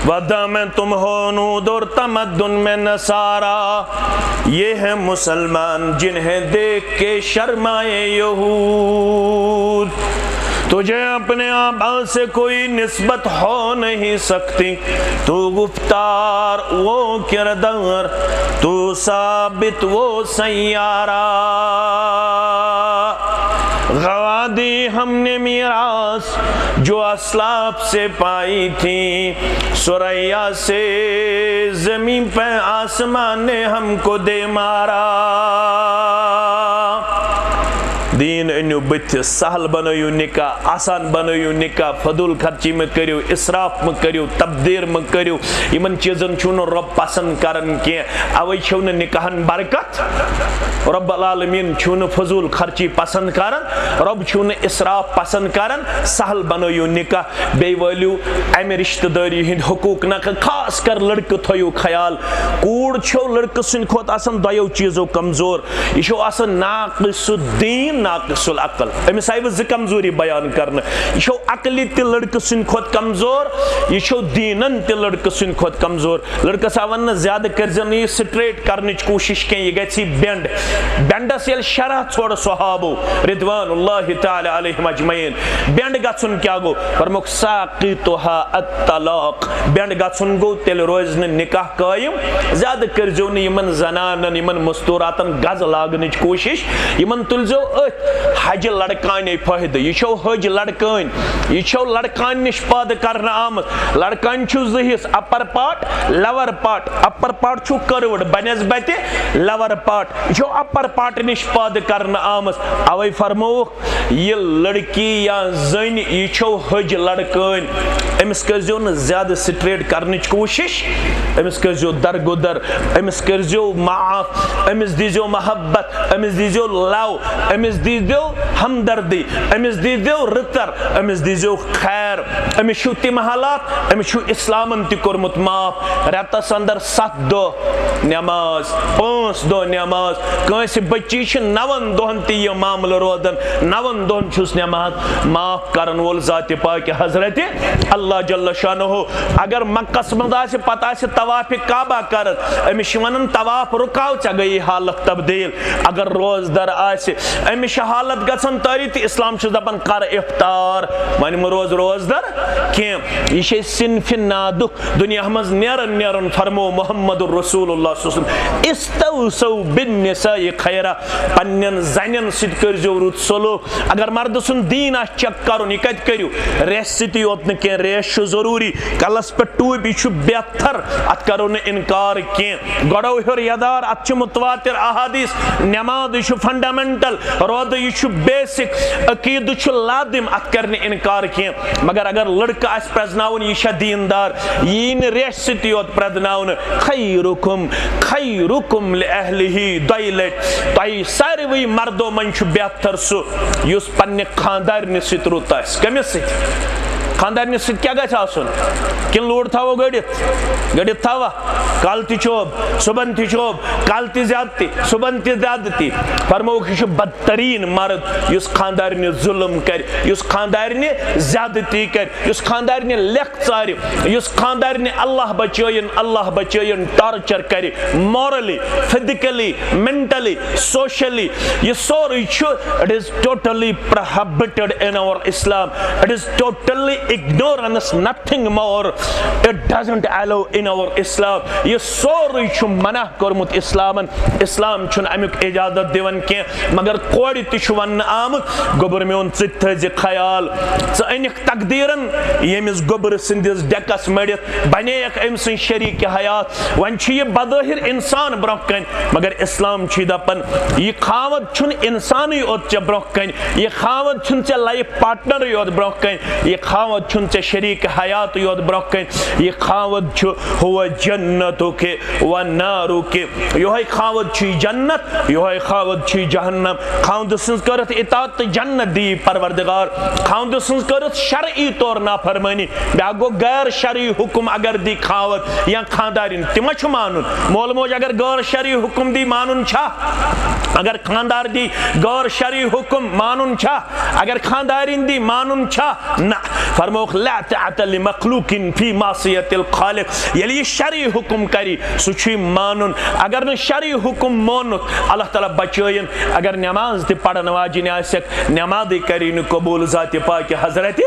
ودا میں تم ہنود اور تمدن میں نصارا، یہ ہے مسلمان جنہیں دیکھ کے شرمائے یہود۔ تجھے اپنے آبا سے کوئی نسبت ہو نہیں سکتی، تو گفتار وہ کردار، تو ثابت وہ سیارہ۔ گوا دی ہم نے میراث جو اسلاف سے پائی تھی، ثریا سے زمین پہ آسمان نے ہم کو دے مارا۔ دیٖن أنِو بٕتھِ، سہل بنٲیِو نکاح، آسان بنٲیِو نکاح، فضوٗل خرچی مہٕ کٔرِو، اسراف مہٕ کٔرِو، تبدیر مہٕ کٔرِو۔ یِمن چیٖزن چھُنہٕ رۄب پسند کران کینٛہہ، اوے چھو نہٕ نکاحن برکت۔ رب العالمین چھُنہٕ فضوٗل خرچی پسند کران، رۄب چھُنہٕ اسراف پسند کران۔ سہل بنٲیِو نکاح، بیٚیہِ وٲلِو امہِ رشتہٕ دٲری ہٕنٛدۍ حقوٗق نکھٕ، خاص کر لڑکہٕ تھٲیِو خیال۔ کوٗر چھو لڑکہٕ سٕنٛدِ کھۄتہٕ آسان دۄیو چیٖزو کمزور۔ یہِ چھو آسان ناقص الدین، ناقص العقل۔ أمِس آیہِ وۄنۍ زٕ کمزوری بیان کرنہٕ۔ یہِ چھو عقلہِ تہِ لڑکہٕ سٕنٛدِ کھۄتہٕ کمزور، یہِ چھو دیٖنن تہِ لڑکہٕ سٕنٛدِ کھۄتہٕ کمزور۔ لڑکس آو وننہٕ، زیادٕ کٔرزِ نہٕ یہِ straight کرنٕچ کوٗشش کینٛہہ، یہِ گژھِ بینڈ۔ بینڈس ییٚلہِ شرح ژھوڑ صحابو رضوان اللہ تعالی علیہم اجمعین، بینڈ گژھُن کیٛاہ گوٚو؟ فرموکھ، ساقطها الطلاق۔ بینڈ گژھُن گوٚو، تیٚلہِ روزِ نہٕ نکاح قٲیِم۔ زیادٕ کٔرزیو نہٕ یِمن زنانن، یِمن مستوراتن گز لاگنٕچ کوٗشش۔ یِمن تُلزیو أتھۍ حجہِ لڑکانے فٲیدٕ۔ یہِ چھو حج لڑکٲنۍ، یہِ چھو لڑکانہِ نِش پٲدٕ کرنہٕ آمٕژ۔ لڑکانہِ چھُ زٕ حصہٕ، upper part، lower part۔ Upper part چھُ curved بنسبتِ lower part۔ یہِ چھو upper part نِش پٲدٕ کرنہٕ آمٕژ۔ اوے فرمووُکھ، یہِ لڑکی یا زٔنۍ، یہِ چھو حج لڑکٲنۍ۔ أمِس کٔرزیو نہٕ زیادٕ straight کرنٕچ کوٗشش، أمِس کٔرزیو درگُدر، أمِس کٔرزیو معاف، أمِس دیٖزیو محبت، أمِس دیٖزیو love، أمِس دیٖزیو ہمدردی، أمِس دیٖزیو رٕژر، أمِس دیٖزیو خیر۔ أمِس چھُو تِم حالات، أمِس چھُ اسلامن تہِ کوٚرمُت معاف۔ رٮ۪تس اندر ستھ دۄہ نماز، پانٛژھ دۄہ نماز۔ کٲنٛسہِ بچی چھِ نون دۄہن تہِ یہِ معاملہٕ روزان، نون دۄہن چھُس نماز معاف کرن وول ذاتِ پاکِ حضرت اللہ جل شانہ۔ اگر مکس منٛز آسہِ، پتہٕ آسہِ طواف کعبہ کران، أمِس چھِ ونان، طواف رُکاو، ژےٚ گٔیی حالت تبدیل۔ اگر روزدر آسہِ، أمِس چھِ حالت گژھان طٲری تہٕ اسلام چھُس دپان، کر افطار، وۄنۍ مہٕ روز روزدر کینٛہہ۔ یہِ چھِ صنفِ نادُک دُنیا منٛز نیران نیران فرمو محمد رسول اللہ صلی اللہ علیہ وسلم، "استوصوا بالنساء خیرا"، پننٮ۪ن زنٮ۪ن سۭتۍ کٔرزیو رُت سلوک۔ اگر مردٕ سُنٛد دیٖن آسہِ check کرُن، یہِ کتہِ کٔرِو؟ ریش سۭتی یوت نہٕ کینٛہہ، ریش چھُ ضروٗری، کلس پٮ۪ٹھ ٹوپۍ، یہِ چھُ بہتر، اتھ کرو نہٕ انکار کینٛہہ۔ گۄڈو ہیوٚر یدار، اتھ چھِ متواتر احادیث، نماز، یہِ چھُ fundamental، روزٕ، یہِ چھُ basic، عقیدٕ چھُ لازم، اتھ کرِ نہٕ انکار کینٛہہ۔ مگر اگر لڑکہٕ آسہِ پرزناوُن، یہِ چھا دیٖندار؟ یہِ یی نہٕ ریشہِ سۭتی یوت پرزناونہٕ۔ "خیرکم خیرکم لأہلہ"، دۄیہِ لٹہِ۔ تۄہہِ ساروٕے مردو منٛز چھُ بہتر سُہ، یُس پننہِ خاندارنہِ سۭتۍ رُت آسہِ۔ کٔمِس سۭتۍ؟ خاندارنہِ سۭتۍ کیٛاہ گژھِ آسُن؟ کِنہٕ لوٗر تھاوو گٔڑِتھ؟ گٔڑِتھ تھاوا؟ کالہٕ تہِ چوب، صُبحن تہِ چوب، کالہٕ تہِ زیادتی، صُبحن تہِ زیادتی۔ فرمووُکھ، یہِ چھُ بدترین مرد، یُس خاندارنہِ ظلم کرِ، یُس خاندارنہِ زیادتی کرِ، یُس خاندارنہِ لیکھ ژارِ، یُس خاندارنہِ اللہ بچٲیِن، اللہ بچٲیِن torture کرِ، morally، physically، mentally، socially۔ یہِ سورُے چھُ، it is totally prohibited in our Islam. It is totally ignorance, nothing more. It doesn't allow in our Islam. یہِ سورُے چھُ منع کوٚرمُت اسلامن۔ اسلام چھُنہٕ امیُک اجازت دِوان کینٛہہ۔ مگر کورِ تہِ چھُ وننہٕ آمُت، گوٚبُر میون، ژٕ تہِ تھٲیزِ خیال، ژٕ أنِکھ تقدیرن ییٚمِس گوٚبرٕ سٕنٛدِس ڈیکس مٔڑِتھ، بنییکھ أمۍ سٕنٛز شریٖک حیات۔ وۄنۍ چھُ یہِ بظٲہر انسان برونٛہہ کنہِ، مگر اسلام چھُ دپان، یہِ خاوند چھُنہٕ انسانٕے یوت ژےٚ برونٛہہ کنہِ، یہِ خاوند چھُنہٕ ژےٚ life partnerٕے یوت برونٛہہ کنہِ، یہِ خاوند خاوند چھُنہٕ ژےٚ شریٖک حیات یوت برٛونٛہہ کَنہِ۔ یہِ خاوند چھُ ہُوَ جنتُک و نارُک۔ یِہوٚے خاوند چھُے جنت، یِہوٚے خاوند چھُے جہنم۔ خاوند سٕنٛز کٔرٕتھ اطاعت تہٕ جنت دی پروردگار۔ خاوند سٕنٛز کٔرٕتھ شرعی طور نافرمٲنی۔ بیٛاکھ گوٚو غیر شرعی حکم اگر دی خاوند یا خاندارِنۍ، تہِ ما چھُ مانُن؟ مول موج اگر غیر شرعی حکم دی، مانُن چھا؟ اگر خاندار دی غیر شرعی حکم، مانُن چھا؟ اگر خاندارِنۍ دی، مانُن چھا؟ نہ۔ فرمووُکھ، "لا طاعة لمخلوق فی معصیت الخالق"۔ ییٚلہِ یہِ شرعی حکم کَرِ، سُہ چھُے مانُن۔ اگر نہٕ شرعی حکم مونُتھ، اللہ تعالیٰ بچٲیِن۔ اگر نماز تہِ پرن واجِنۍ آسٮ۪کھ، نمازٕے کَری نہٕ قبوٗل ذاتِ پاکہِ حضرت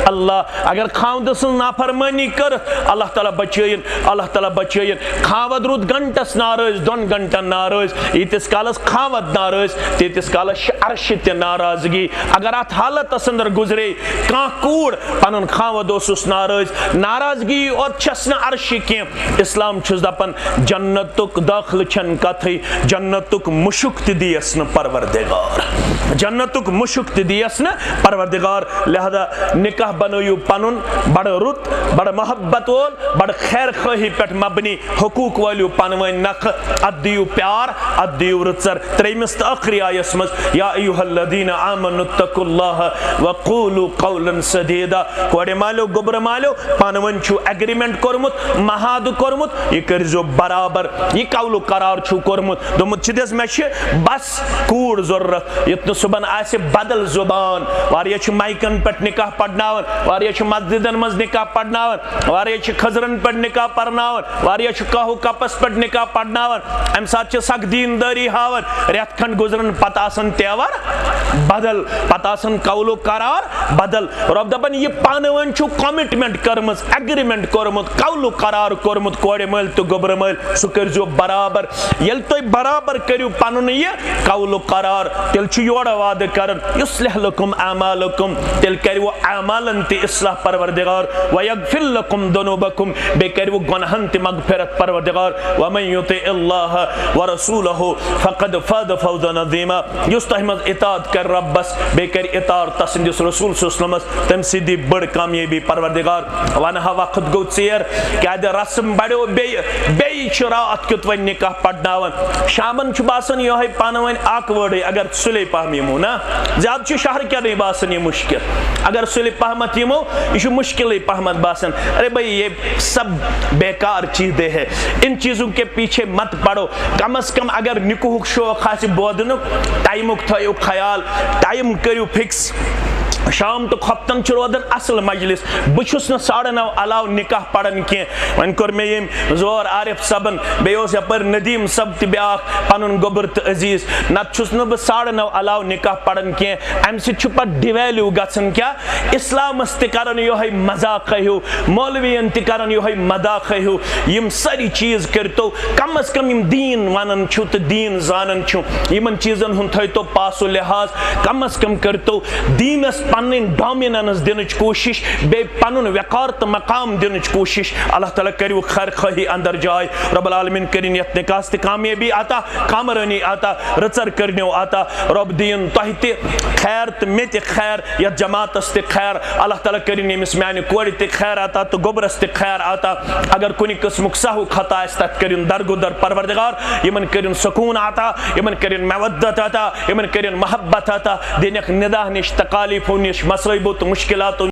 اللہ۔ اگر خاوندٕ سٕنٛز نافرمٲنی کٔرٕتھ، اللہ تعالیٰ بچٲیِن، اللہ تعالیٰ بچٲیِن۔ خاوند روٗد گھنٹس ناراض، دۄن گھنٹن ناراض، ییٖتِس کالس خاوند ناراض، تیٖتِس کالس چھِ عرشہِ تہِ ناراضگی۔ اگر اتھ حالتس اندر گُزرے کانٛہہ کوٗر، پنُن خاوند اوسُس ناراض، ناراضگی یوت چھس نہٕ عرشہِ کینٛہہ۔ اسلام چھُس دپان، جنتُک دٲخلہٕ چھنہٕ کتھٕے، جنتُک مُشُک تہِ دِیس نہٕ پروردگار۔ جنتُک مُشُک تہِ دِیس نہٕ پروردگار۔ لہذا نکاح بنٲیِو پنُن بڑٕ رُت، بڑٕ محبت وول، بڑٕ خیر خواہی پٮ۪ٹھ مبنی، حقوق وٲلِو پانہٕ ؤنۍ نکھٕ، اتھ دِیِو پیار، اتھ دِیِو رٕژر۔ ترٛیٚیمِس تہٕ ٲخری آیس منٛز، یا ایھا الذین آمنوا اتقوا اللہ وقولوا قولا سدیدا۔ کورِ مالیو، گوٚبرٕ مالیو، پانہٕ ؤنۍ چھُو ایگریمنٹ کوٚرمُت، معاہدٕ کوٚرمُت، یہِ کٔرۍزیو برابر۔ یہِ قول و قرار چھُو کوٚرمُت، دوٚپمُت چھُ دِس مےٚ چھِ بس کوٗر ضروٗرت، یُتھ نہٕ صُبحن آسہِ بدل زُبان۔ واریاہ چھِ مایکن پٮ۪ٹھ نکاح پرناوان، واریاہ چھِ مسجدن منٛز نکاح پرناوان، واریاہ چھِ خٔزرن پٮ۪ٹھ نکاح پرناوان، واریاہ چھِ قہوٕ کپس پٮ۪ٹھ نکاح پرناوان۔ امہِ ساتہٕ چھِ سخ دیندٲری ہاوان، رٮ۪تھ کھنڈ گُزرن پتہٕ آسان تیور بدل، پتہٕ آسان قول و قرار بدل۔ رۄب دپان، یہِ پانہٕ ؤنۍ چھُو کمٹمنٹ کٔرمٕژ، ایگریمنٹ کوٚرمُت، قول و قرار کوٚرمُت کورِ مٲلۍ تہٕ گوٚبرٕ مٲلۍ، سُہ کٔرۍزیو برابر۔ ییٚلہِ تُہۍ برابر کٔرِو پنُن یہِ قول و قرار، تیٚلہِ چھُ یورٕ وعدٕ کران، یصلح لکم اعمالکم، تیٚلہِ کرِ وۄنۍ اعمالن تہِ اصلاح پروردگار، ویغفر لکم ذنوبکم، بیٚیہِ کرِ وۄنۍ گۄناہن تہِ مغفرت پروردگار۔ ومن یطع اللہ ورسولہ فقد فاز فوزا عظیما۔ یُس تۄہہِ منٛز اطاعت کرِ رۄبس، بیٚیہِ کرِ اطاعت تسٕنٛدِس رسول صلی اللہ علیہ وسلمس، تٔمۍ سٕنٛدِ بٔڑ کامیٲبی پروردگار۔ ونہٕ ہا وقت گوٚو ژیر، کیازِ رسم بڑیو بیٚیہِ، بیٚیہِ چھُ راتھ کیُتھ وۄنۍ نکاح پرناوان۔ شامن چھُ باسان یِہوٚے پانہٕ ؤنۍ اکھ وٲڈٕے، اگر سُلے پہم یِمو نا، زیادٕ چھُ شہر کٮ۪نٕے باسان یہِ مُشکل۔ اگر سُلہِ پہمتھ یِمو، یہِ چھُ مُشکلٕے پہمتھ باسان۔ ارے بھائی، یہ سب بیکار چیزیں ہیں، ان چیزوں کے پیچھے مت پڑو۔ کم از کم اگر نکاحُک شوق آسہِ بوزنُک، ٹایمُک تھٲیِو خیال، ٹایم کٔرِو فکس۔ شام تہٕ خۄفتن چھُ روزان اصل مجلس۔ بہٕ چھُس نہٕ ساڑٕ نو علاوٕ نکاح پران کینٛہہ۔ وۄنۍ کوٚر مےٚ ییٚمۍ زور عارف صٲبن، بیٚیہِ اوس یپٲرۍ ندیم صٲب تہِ بیٛاکھ پنُن گوٚبُر تہٕ عزیز۔ نتہٕ چھُس نہٕ بہٕ ساڑٕ نو علاوٕ نکاح پران کینٛہہ۔ امہِ سۭتۍ چھُ پتہٕ ڈیویلیو گژھان کیٛاہ؟ اسلامس تہِ کران یِہوٚے مذاق ہیوٗ، مولوین تہِ کران یِہوٚے مذاق ہیوٗ۔ یِم سٲری چیٖز کٔرۍتو، کم از کم یِم دیٖن ونان چھِو تہٕ دیٖن زانان چھِو، یِمن چیٖزن ہُنٛد تھٲیتو پاس و لحاظ۔ کم از کم کٔرۍتو دیٖنس پنٕنۍ ڈامیننس دِنٕچ کوٗشش، بیٚیہِ پنُن وقار تہٕ مقام دِنٕچ کوٗشش۔ اللہ تعالیٰ کٔرِو خیر خواہی اندر جاے۔ رب العالمین کٔرِن یتھ نکاحس تہِ کامیٲبی عطا، کامرٲنی عطا، رٕژر کٔرنیو عطا۔ رب دِیِن تۄہہِ تہِ خیر تہٕ مےٚ تہِ خیر، یتھ جماعتس تہِ خیر۔ اللہ تعالیٰ کٔرِن ییٚمِس میانہِ کورِ تہِ خیر عطا تہٕ گوٚبرس تہِ خیر عطا۔ اگر کُنہِ قٕسمُک سہو خطا آسہِ، تتھ کٔرِن درگُدر پروردگار۔ یِمن کٔرِن سکوٗن عطا، یِمن کٔرِن مودت عطا، یِمن کٔرِن محبت عطا۔ دِنکھ ندا نِش، تکالیفو نِش، مصٲیبو تہٕ مشکلاتو